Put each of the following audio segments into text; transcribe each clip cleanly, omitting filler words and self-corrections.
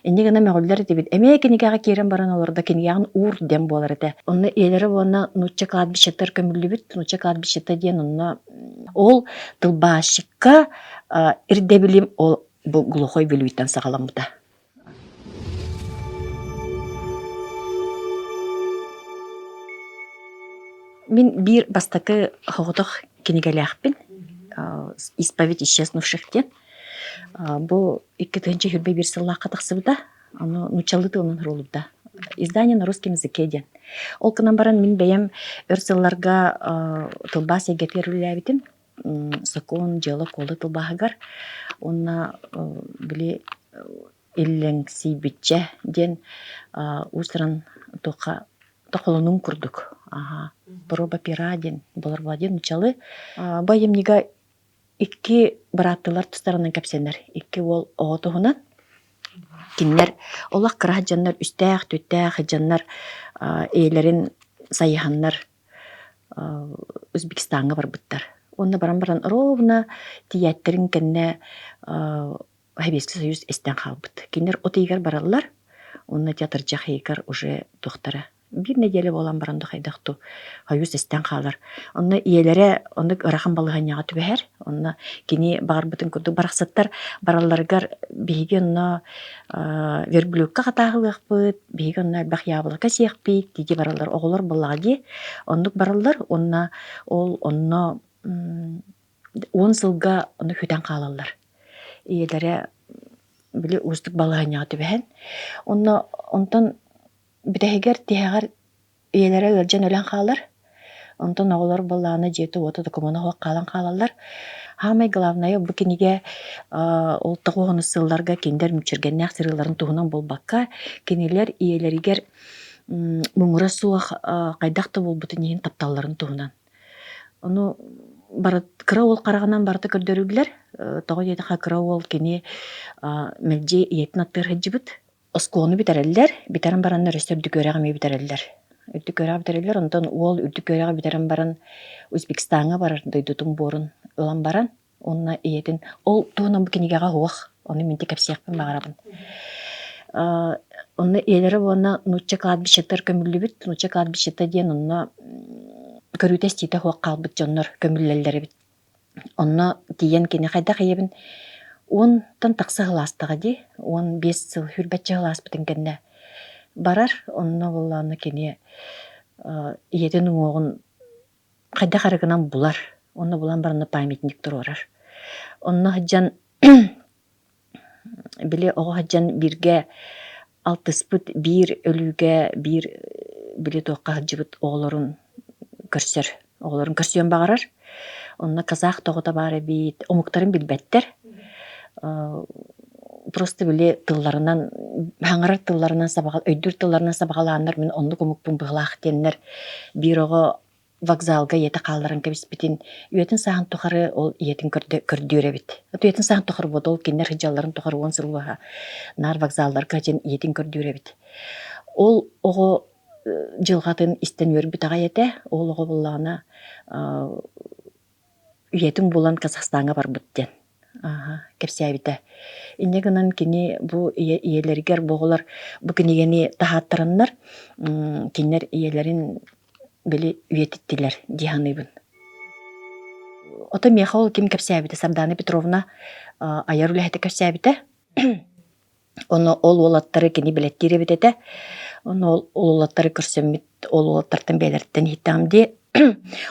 Инньэ гына мөҕүллэр этибит. Эмиэ кинигэҕэ киирэн баран олордо, кинигэҕин уур диэн буолар этэ. Онно ийэлэрэ уонна нуучча кладбищетыгар көмүллүбүт. Нуучча кладбищета диэн онно ол тылбаасчыкка ирдэбилим ол бу глухой Бүлүүттэн саҕаламмыта. Мин биир бастакы соҕотох кинигэлээхпин «Исповедь исчезнувших» диэн. Бу 2021 сыллаахха тахсыбыта. Ону нууччалыы тылынан суруллубута. Издание на русском языке диэн. Ол гынан баран мин бэйэм өр сылларга тылбаас эйгэтигэр үлэлээбитим. Сокуон, дьыала-куолу тылбааһыгар. Уонна били иллэҥсийбиччэ диэн уус-уран туохха тохолонуум курдук. Проба пера диэн болор диэн нууччалыы. Бу айымньыга икки бырааттыылар тустарынан кэпсэнэр. Икки уол оҕо туһунан. Кинилэр олох кыра дьоннор үстээх, түттээх дьоннор ийэлэрин сайыһаннар Узбекистаҥҥа барбыттар. Уонна баран баран ровно тиийээттэрин кэннэ Сэбиэскэй Союз эстэн хаалбыт. Кинилэр от ыйыгар бараллар, уонна театрдьах ыйыгар уже туохтара биир нэдиэлэ буолан баран да хайдах ту Союз эстэн хаалар. Онно ийэлэрэ оннук ыарахан балаһыанньаҕа түбэһэр. Онно кини баҕарбытын курдук барахсаттар баралларыгар биһиги онно верблюдка хатааһылыахпыт, биһиги онно элбэх яблоко сиэхпит дии бараллар. Оҕолор буоллаҕа дии. Оннук бараллар уонна ол онно 10 сылга ону сүтэн хаалаллар. Ийэлэрэ били уустук балаһыанньаҕа түбэһэн. Онно онтон бүтэһигэр тиһэҕэр ийэлэрэ ыалдьан өлөн хаалар. Онтон оҕолор буоллаҕына дьиэтэ-уота докумуона суох хаалан хаалаллар. Саамай главнайа бу кинигэ ол тоҕус сылларга кинилэр мүччүргэннээх сырыыларын туһунан буолбакка, кинилэр ийэлэригэр муҥура суох хайдах да буолбутун иһин тапталларын туһунан. Ону бары кыра уол хараҕынан барыта көрдөрүллэр. Тоҕо диэтэххэ кыра уол кини мэлдьи ийэтин аттыгар сылдьыбыт. Оскуоланы бүтэрэллэр, бүтэрэн бараннар өссө үрдүк үөрэҕи эмиэ бүтэрэллэр. Үрдүк үөрэҕи бүтэрэллэр, онтон уол үрдүк үөрэҕи бүтэрэн баран Узбекистаҥҥа барар дойдутун буорун ылан баран уонна ийэтин ол туһунан бу кинигэҕэ суох, ону мин кэпсиэхпин баҕарабын. Онно ийэлэрэ уонна нуучча кладбищетыгар көмүллүбүт. Нуучча кладбищета диэн онно көрүүтэ-истиитэ суох хаалбыт дьоннор көмүллэллэр эбит. Онно тиийэн кини хайдах ийэбин уонтан тахса сыл аастаҕа дии, 15 сыл, сүүрбэччэ сыл ааспытын кэннэ барар. Онно буоллаҕына кини ийэтин уҥуоҕун хайдах эрэ гынан булар. Онно булан баран памятник туруорар. Онно сылдьан били оҕо сылдьан бииргэ алтыспыт биир өлүүгэ биир били туохха сылдьыбыт оҕолорун көрсөр. Оҕолорун көрсүөн баҕарар. Онно казах тоҕото баар эбит, омуктарын билбэттэр. Просто били тылларынан, хаҥарар тылларынан сабаҕа, өйдүүр тылларынан сабаҕалааннар мин оннук омукпун быһылаах диэннэр биир оҕо вокзалга ийэтэ хаалларан кэбиспитин үйэтин сааһын тухары ол ийэтин көрдүүр эбит. Үйэтин сааһын тухары буолла ол кинилэр сылдьалларын тухары уон сыл быһа наар вокзалларга дьэн ийэтин көрдүүр эбит. Ол оҕо дьылҕатын истэн үөрбүт аҕай этэ. Ол оҕо буоллаҕына үйэтин булан Казахстаҥҥа барбыт диэн кэпсээбитэ. Инньэ гынан кини бу ийэ ийэлэригэр бу оҕолор бу кинигэни таһааттараннар кинилэр ийэлэрин били үйэтиттилэр дии саныыбын. Ото миэхэ ол ким кэпсээбитэ Сардана Петровна айар үлэһитэ кэпсээбитэ. Ону ол уолаттары кини билэттиир эбит этэ. Ону ол уолаттары көрсөммүт ол уолаттартан бэйэлэриттэн иһиттэҕим дии.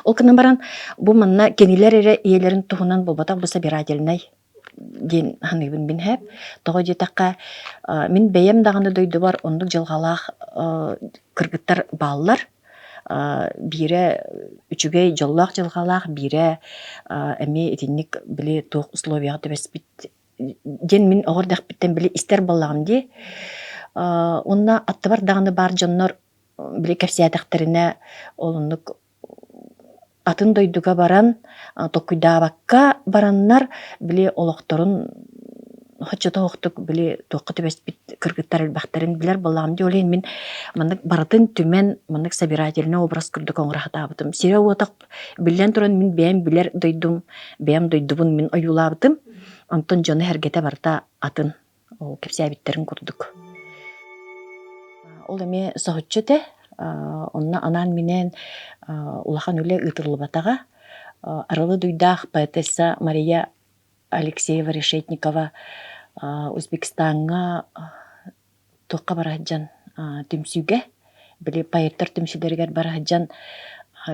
Ол гынан баран бу манна кинилэр эрэ ийэлэрин туһунан буолбатах бу собирательнай диэн саныыбын мин һээп. Тоҕо диэтэххэ мин бэйэм даҕаны дойдубар оннук дьылҕалаах кыргыттар бааллар. Биирэ үчүгэй дьоллоох дьылҕалаах, биирэ эмиэ итинник били туох условияҕа түбэспит диэн мин оҕо эрдэхпиттэн били истэр буоллаҕым дии. Уонна аттыбар даҕаны баар дьоннор били кэпсээтэхтэринэ ол оннук атын дойдуга баран толкуйдаабакка бараннар били олохторун оччотоохтук били туохха түбэспит кыргыттар элбэхтэрин билэр буоллаҕым дии. Ол иһин мин маннык барытын түмэн маннык собирательный образ курдук оҥоро сатаабытым. Сирэ-уота биллэн туран мин бэйэм билэр дойдум, бэйэм дойдубун мин ойуулаабытым. Онтон дьоно-сэргэтэ барыта атын. Ол кэпсээбиттэрин курдук. Ол эмиэ соһуччу этэ. Онно анаан-минээн улахан үлэ ыытыллыбатаҕа. Арылы дуйдаах поэтесса Мария Алексеева Решетникова Узбекистаҥҥа туохха бара сылдьан түмсүүгэ, били поэттар түмсүүлэригэр бара сылдьан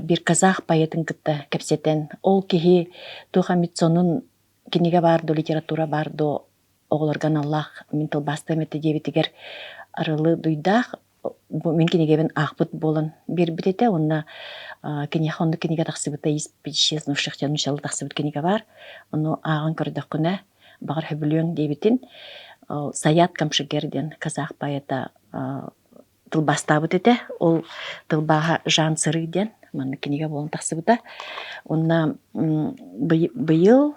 биир казах поэтын кытта кэпсэтэн, ол киһи туох эмит сонун кинигэ баар дуо, литература баар дуо оҕолорго аналлаах мин тылбаастыам этэ диэбитигэр арылы дуйдаах бу мин кинигэбин аахпыт буолан биэрбит этэ уонна киниэхэ оннук кинигэ тахсыбыта из исчезнувших нууччалыы тахсыбыт кинигэ баар ону ааҕан көрдөххүнэ баҕар сөбүлүөҥ диэбитин Саят Камшыгер диэн казах поэта тылбаастаабыт этэ ол тылбааһа Жан Сыры диэн маннык кинигэ буолан тахсыбыта уонна быйыл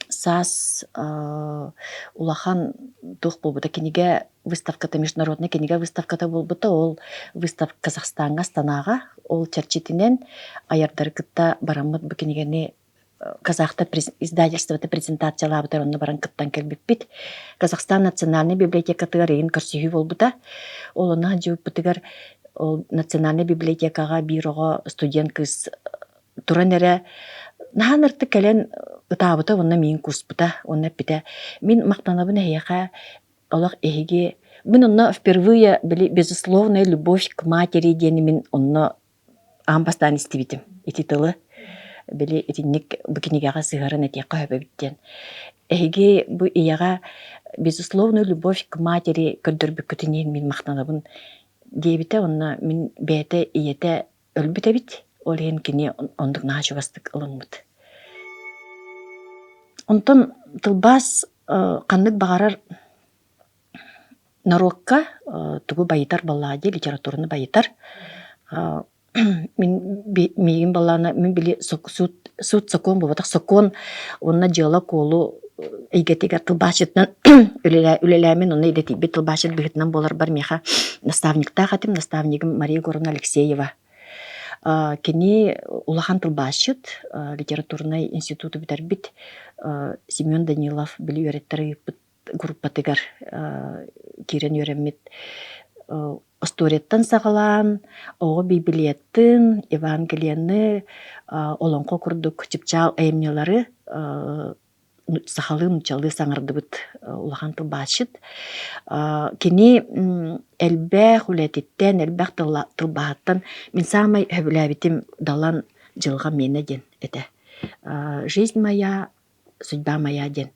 Саас улахан туох буолбута кинигэ выставката международнай кинигэ выставката буолбута. Ол выставка Казахстаҥҥа Астанаҕа ол чэрчитинэн айардары кытта бараммыт бу кинигэни казахтар издательствота презентациялаабытар онно баран кыттан кэлбиппит. Казахстан национальнай библиотекатыгар ыйын көрсүһүү буолбута. Ол онно сылдьыбыппытыгар ол национальнай библиотекаҕа биир оҕо студент кыыс туран эрэ наһаа ынырыктык кэлэн ытаабыта уонна миигин кууспута уонна эппитэ мин махтанабын эһиэхэ олох эһиги мин онно впервые били безусловная любовь к матери диэни мин онно аан бастаан истибитим ити тылы били итинник бу кинигэҕэ сыһыаран этиэххэ сөп эбит диэн эһиги бу ийэҕэ безусловную любовь к матери көрдөрбүккүтүн иһин мин махтанабын диэбитэ уонна мин бэйэтэ ийэтэ өлбүт эбит, ол иһин кини оннук наһаа чугастык ылыммыт. Онтон тылбаас ханнык баҕарар норуокка тугу байытар буоллаҕа дии, литератураны байытар. Мин миигин буоллаҕына мин били суут суут сокуон буолбатах сокуон уонна дьыала-куолу эйгэтигэр тылбаасчытынан үлэлээмин уонна идэтийбит тылбаасчыт быһыытынан буоларбар миэхэ наставниктаах этим наставнигым Мария Егоровна Алексеева кини улахан тылбаасчыт литературнай институту бүтэрбит Семен Данилов били үөрэттэр ыйыппыт группатыгар киирэн үөрэммит остуоруйаттан саҕалаан оҕо Библиятын, Евангелиены, олоҥхо курдук чыпчаал айымньылары сахалыы нууччалыы саҥардыбыт улахан тылбаасчыт. Кини элбэх үлэтиттэн, элбэх тылбааһыттан мин саамай сөбүлээбитим Далан «Дьылҕа миэнэ» диэн этэ. «Жизнь моя судьба моя» диэн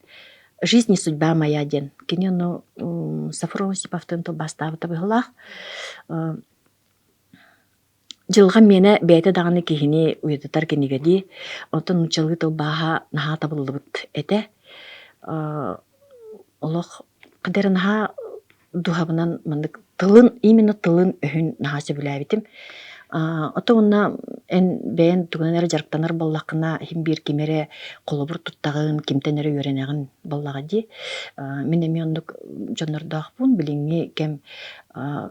«Жизнь не судьба моя» диэн кини ону Софрон Осиповтыын тылбаастаабыта быһыылаах. Дьылҕа миэнэ бэйэтэ даҕаны киһини уйадытар кинигэ дии. Оттон нууччалыы тылбааһа наһаа табыллыбыт этэ. Олох хайдах эрэ наһаа дууһабынан маннык тылын именно тылын өһүн наһаа сөбүлээбитим. Ото уонна эн бэйэн тугунан эрэ дьарыктанар буоллаххына иһин биир ким эрэ холобур туттаҕын, кимтэн эрэ үөрэнэҕин буоллаҕа дии. Мин эмиэ оннук дьоннордоохпун. Билиҥҥи кэм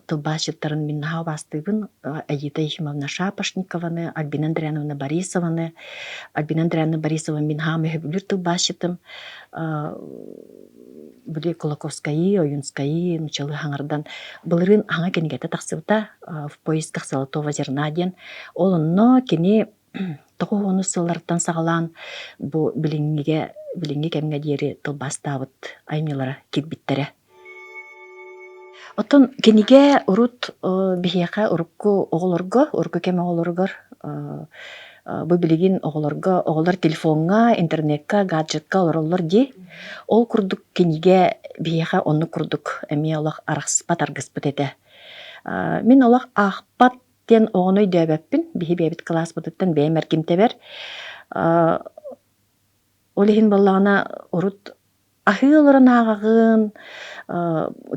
тылбаасчыттарын мин наһаа убаастыыбын. Аита Ефимовна Шапошникованы, Альбина Андриановна Борисованы. Альбина Андриановна Борисова мин хаамы сөбүлүүр тылбаасчытым. Били Кулаковскайы, Ойунскайы нууччалыы хаҥардан былырыын хаҥа кинигэтэ тахсыбыта «В поисках золотого зерна» диэн. Ол онно кини 90 сыллартан саҕалаан бу билиҥҥигэ билиҥҥи кэмҥэ диэри тылбаастаабыт айымньылара киирбиттэрэ. Оттон кинигэ урут биһиэхэ урукку оҕолорго, урукку кэм оҕолоругар бу билигин оҕолорго оҕолор телефоҥҥа, интернекка, гаджетка олороллор дии. Ол курдук кинигэ биһиэхэ оннук курдук эмиэ олох арахсыспат аргыспыт этэ. Мин олох аахпат диэн оҕону өйдөөбөппүн. Биһи бэйэбит кылааспытыттан бэйэм эргимтэбэр. Ол иһин буоллаҕына урут Аһыы олорон ааҕаҕын,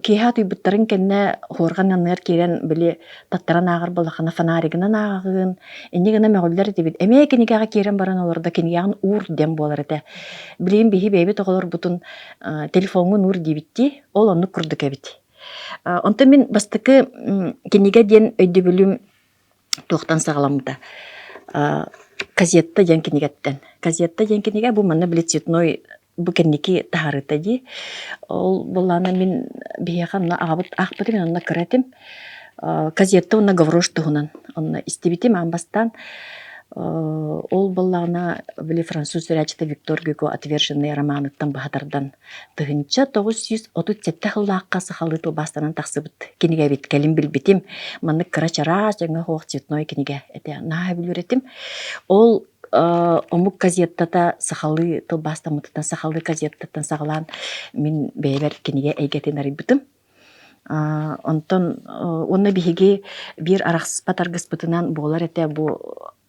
киэһэ утуйбуттарын кэннэ хуорҕан анныгар киирэн били таттаран ааҕар буоллаххына фонаригынан ааҕаҕын, инньэ гына мөҕүллэр этибит. Эмиэ кинигэҕэ киирэн баран олордо кинигэҕин уур диэн буолар этэ. Билигин биһи бэйэбит оҕолорбутун телефоҥҥун уур диибит дии, ол оннук курдук эбит. Онтон мин бастакы кинигэ диэн өйдөбүлүм туохтан саҕаламмыта «Газетта» диэн кинигэттэн. «Газетта» диэн кинигэ бу манна били цветной. Бу кэнники таһаарыыта дии. Ол буоллаҕына мин биһиэхэ онно аҕабыт аахпытым, мин онно кыра этим. Газетта уонна Гаврош туһунан онно истибитим аан бастаан. Ол буоллаҕына били француз суруйааччыта Виктор Гюго «Отверженные» романыттан быһа тардан 1937 сыллаахха сахалыы тылбаастанан тахсыбыт кинигэ эбит. Кэлин билбитим. Маннык кыра чараас өҥө суох цветной кинигэ этэ. Наһаа сөбүлүүр этим. Ол омук газеттата сахалыы тылбаастаммытыттан сахалыы газеттаттан саҕалаан мин бэйэбэр кинигэ эйгэтин арыйбытым. Онтон уонна биһиги биир арахсыспат аргыспытынан буолар этэ бу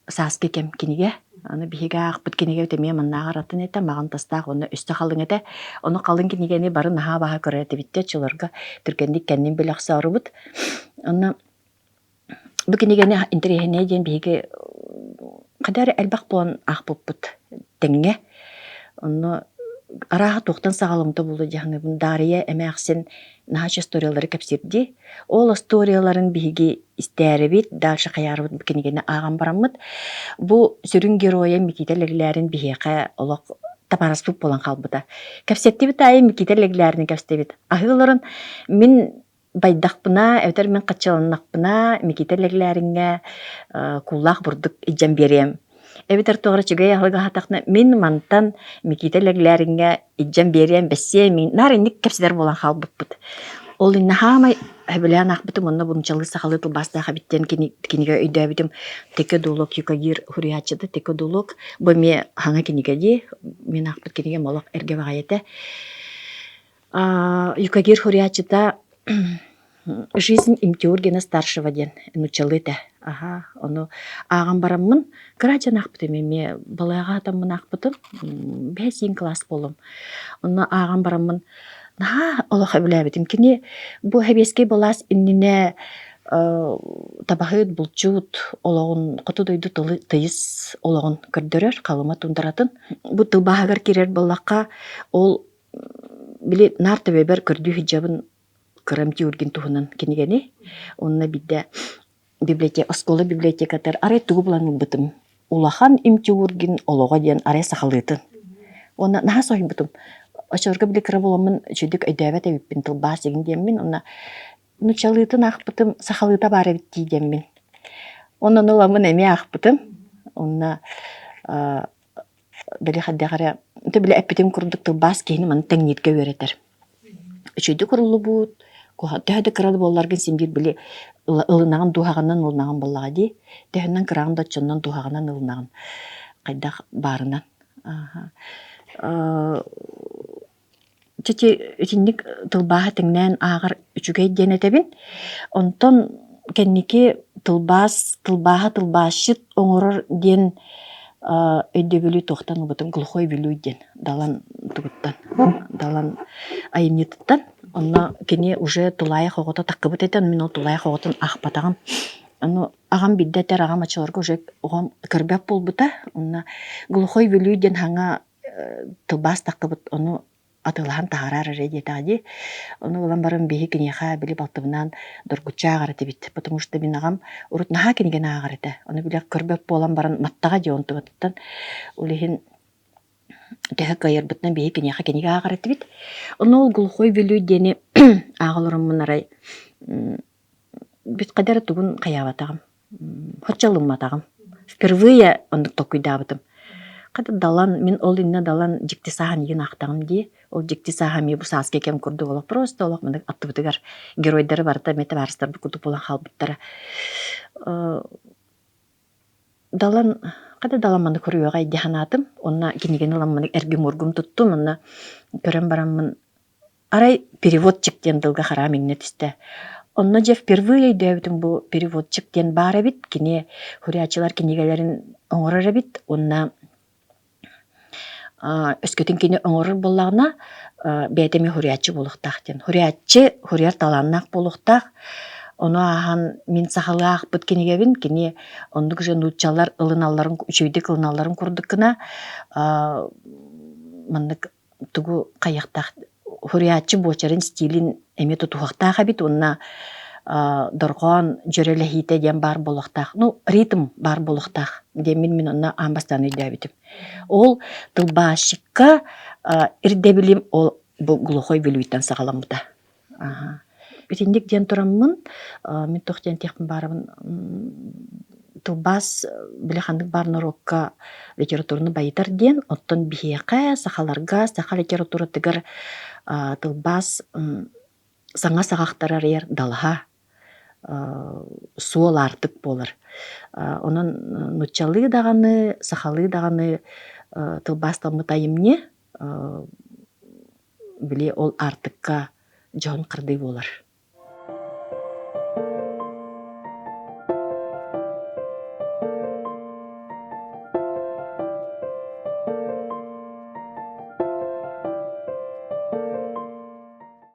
сааскы кэм кинигэ. Аны биһиги аахпыт кинигэбит эмиэ маннааҕар атын этэ, маҕан тастаах уонна өссө халыҥ этэ. Ону халыҥ кинигэни бары наһаа баһа көрөр этибит да, оччолорго түргэнник кэннин билэ охсоорубут. Онно бу кинигэни интэриэһинэй диэн биһиги хайдах эрэ элбэх буолан аахпыппыт тэҥҥэ. Онно арааһа туохтан саҕаламмыта буолуо дии саныыбын. Даарыйа эмээхсин наһаа историялары кэпсиир дии. Ол остуоруйаларын биһиги истээрибит, дальше хайаарыбыт бу кинигэни ааҕан бараммыт, бу сүрүн геройа Микиитэ Лэглээрин биһиэхэ олох табаарыспыт буолан хаалбыта. Кэпсэттибит аайы Микиитэ Лэглээрини кэпсэтэбит. Аһыы олорон мин байдахпына эбэтэр мин хаччыланнахпына Микиитэ Лэглээриҥҥэ кууллаах бурдук илдьэн биэриэм. Эбэтэр тоҕо эрэ үчүгэй аһылык аһаатахпына мин мантан Микиитэ Лэглээриҥҥэ илдьэн биэриэм, бэссиэ мин наар инник кэпсэтэр буолан хаалбыппыт. Ол иннэ хаамай сөбүлээн аахпытым уонна бунчалыы сахалыы тылбаастаах эбит диэн кинигэ өйдөөбүтүм. Теке дулок юкагир суруйааччыта Теке дулок бу эмиэ хаҥа кинигэ дии. Мин аахпыт кинигэм олох эргэ баҕайы этэ. Юкагир суруйааччыта «Жизнь Имтеургина старшего» диэн нууччалыы этэ. Аһаа, ону ааҕан бараммын, кыра дьон аахпытым эмиэ балыыһаҕа сытаммын аахпытым, бэс-иин кылаас буоллум. Онно ааҕан бараммын наһаа олох сөбүлээбитим. Кини бу сэбиэскэй былаас иннинэ табаһыт, булчут олоҕун, хоту дойду тыйыс олоҕун көрдөрөр, Халыма туундаратын. Бу тылбааһыгар киирэр буоллахха, ол били наар төбөбөр көрдүү сылдьабын Кырам Тюргин туһунан кинигэни. Онно биирдэ библиотека, оскуола библиотекатыгар арай тугу булан ылбытым. Улахан Имтюргин олоҕо диэн арай сахалыытын. Уонна наһаа соһуйбутум. Оччолорго били кыра буоламмын үчүгдүк өйдөөбөт эбиппин тылбаас игин диэммин. Онно нуччалыытын аахпытым, сахалыыта баар эбит дии диэммин. Онон ыламмын эмиэ аахпытым. Онно били хайдах эрэ били эппитим курдук тылбаас киһини маны тэҥнииргэ үөрэтэр. Үчүгэйдик уруллубут, төһө да кыра да буолларгын син биир били ылынаҕын дууһаҕынан ылынаҕын буоллаҕа дии. Төһөннөн кыраҕын да оччоннон дууһаҕынан ылынаҕын. Хайдах баарынан. Чэ итинник тылбааһы тэҥнээн ааҕар үчүгэй диэн этэбин. Онтон кэнники тылбаас тылбааһа тылбаасчыт оҥорор диэн өйдөбүлү туохтан ылбытым глухой Вилюй диэн Далан тугуттан Далан айымньытыттан. Онно кини уже тулаайах оҕото таккыбыт этэ, мин ол тулаайах оҕотун аахпатаҕым. Ону аҕам биирдэ этэр, аҕам оччолорго уже оҕом көрбөт буолбута. Онно глухой Вилюй диэн саҥа тылбаас таххыбыт ону атыылаһан таһаарар эрэ диэтэҕэ дии. Ону ылан баран биһи киниэхэ били балтыбынаан доргуччу ааҕар этибит. Потому что мин аҕам урут наһаа кинигэни ааҕар этэ. Ону били көрбөт буолан баран маттаҕа дии онтубатыттан. Ол иһин төһө кыайарбытынан биһи киниэхэ кинигэ ааҕар этибит. Ону ол глухой Вилюй диэни ааҕа олороммун арай бүт хайда эрэ тугун хайаабатаҕым Соччо ылымматаҕым. Впервые оннук толкуйдаабытым. Хата Далан, мин ол иннэ Далан дьикти сааһын игин аахтаҕым дии. Ол дьикти сааһа эмиэ бу сааскы кэм курдук олох просто олох маны аттыбытыгар геройдары барыта эмиэ табаарыстарбыт курдук буолан хаалбыттара. Далан хата Далан маны көрүөҕэй дии санаатым. Онно кинигэни ылан маны эргим-ургум туттум. Онно көрөн бараммын Арай переводчик диэн тылга хараам иҥнэ түстэ. Онно дьэ впервые өйдөөбүтүм бу переводчик диэн баар эбит. Кини суруйааччылар кинигэлэрин оҥорор эбит уонна өскөтүн кини оҥорор буоллаҕына бэйэтэ эмиэ суруйааччы буолуохтаах диэн. Суруйааччы суруйар талааннаах буолуохтаах. Ону ааһан мин сахалыы аахпыт кинигэбин кини оннук же нууччалар ылыналларын үчүгэйдик ылыналларын курдук гына маннык тугу хайыахтаах суруйааччы буочарын стилин эмиэ тутуһуохтаах эбит уонна Дорҕоон дьөрөлөһиитэ диэн баар буолуохтаах. Ну, ритм баар буолуохтаах диэммин мин онно аан бастаан өйдөөбүтүм. Ол тылбаасчыкка ирдэбилим ол бу глухой Бүлүүттэн саҕаламмыта. Итинник диэн тураммын, мин туох диэн этиэхпин баарабын тылбаас били ханнык баар норуокка литератураны байытар диэн, оттон биһиэхэ, сахаларга, саха литературатыгар тылбаас саҥа саҕахтары арыйар далаһа суол аартык буолар. Онон нууччалыы даҕаны, сахалыы даҕаны тылбаастаммыт айымньы били ол аартыкка дьоһун хардыы буолар.